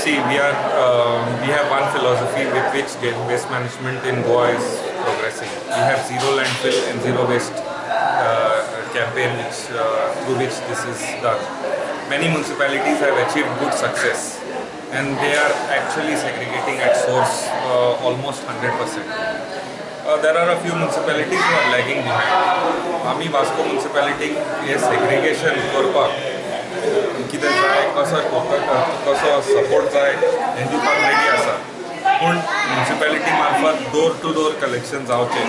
See, we have one philosophy with which waste management in Goa is progressing. We have zero landfill and zero waste campaign which, through which this is done. Many municipalities have achieved good success and they are actually segregating at source almost 100%. There are a few municipalities who are lagging behind. Ami Vasco municipality हे segregation करपाक कितें जाय, कसो कसो support जाय हें दिवपाक ready आसा. पूण म्युनिसिपॅलिटी मार्फत डोर टू डोर कलेक्शन जावचें,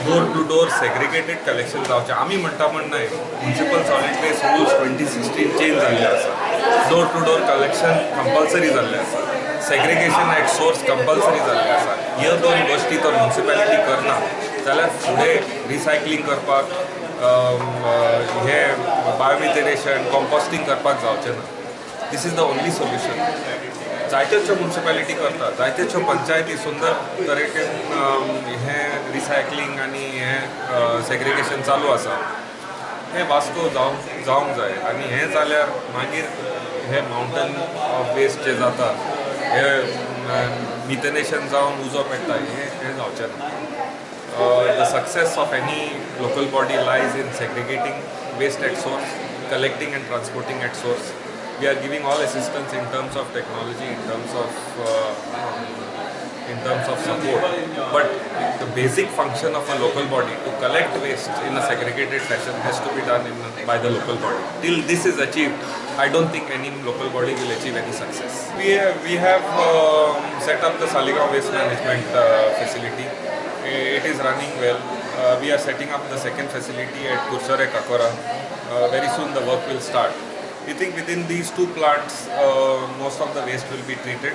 door to door segregated collection जावचें. आमी म्हणटा म्हण न्हय, municipal solid waste rules 2016 change जाल्ले आसा. Door to door collection compulsory जाल्लें आसा, सेग्रिगेशन एट सोर्स कंपल्सरी जाल्लें आसा. ह्यो दोन गोश्टी तर म्युनिसिपॅलिटी करना जाल्यार फुडें रिसायकलींग करपाक, हे बायोमिथेनेशन, कॉम्पोस्टींग करपाक जावचें ना. This is the only solution. जायत्योच्यो municipality करता, जायत्योच्यो पंचायती सुंदर तरेन हें रिसायकलींग आनी हें सेग्रिगेशन चालू आसा. हें वास्को जावंक जाय आनी हें जाल्यार मागीर हे मावंटन ऑफ वेस्ट जे जाता, हे मिथेनेशन जावन उजो पेट्टा, हें जावचें ना. The success of any local body lies in segregating waste at source, collecting and transporting at source. We are giving all assistance in terms of technology, in terms of support. But the basic function of a local body to collect waste in a segregated fashion has to be done by the local body. Till this is achieved, I don't think any local body will achieve any success. We have set up the Saligao Waste Management facility. It is running well. We are setting up the second facility at Curchorem Cacora. Very soon the work will start. We think within these two plants, most of the waste will be treated,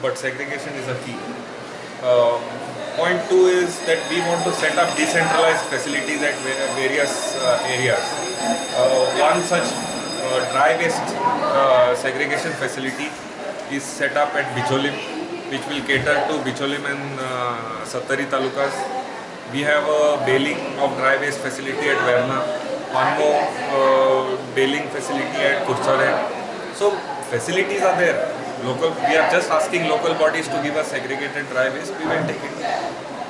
but segregation is a key. Point two is that we want to set up decentralized facilities at various areas. One such dry waste segregation facility is set up at Bicholim, which will cater to Bicholim and Sattari talukas. We have a baling of dry waste facility at Verna, one more baling facility at Curchorem. So facilities are there. We are just asking local bodies to give us segregated dry waste. We will take it.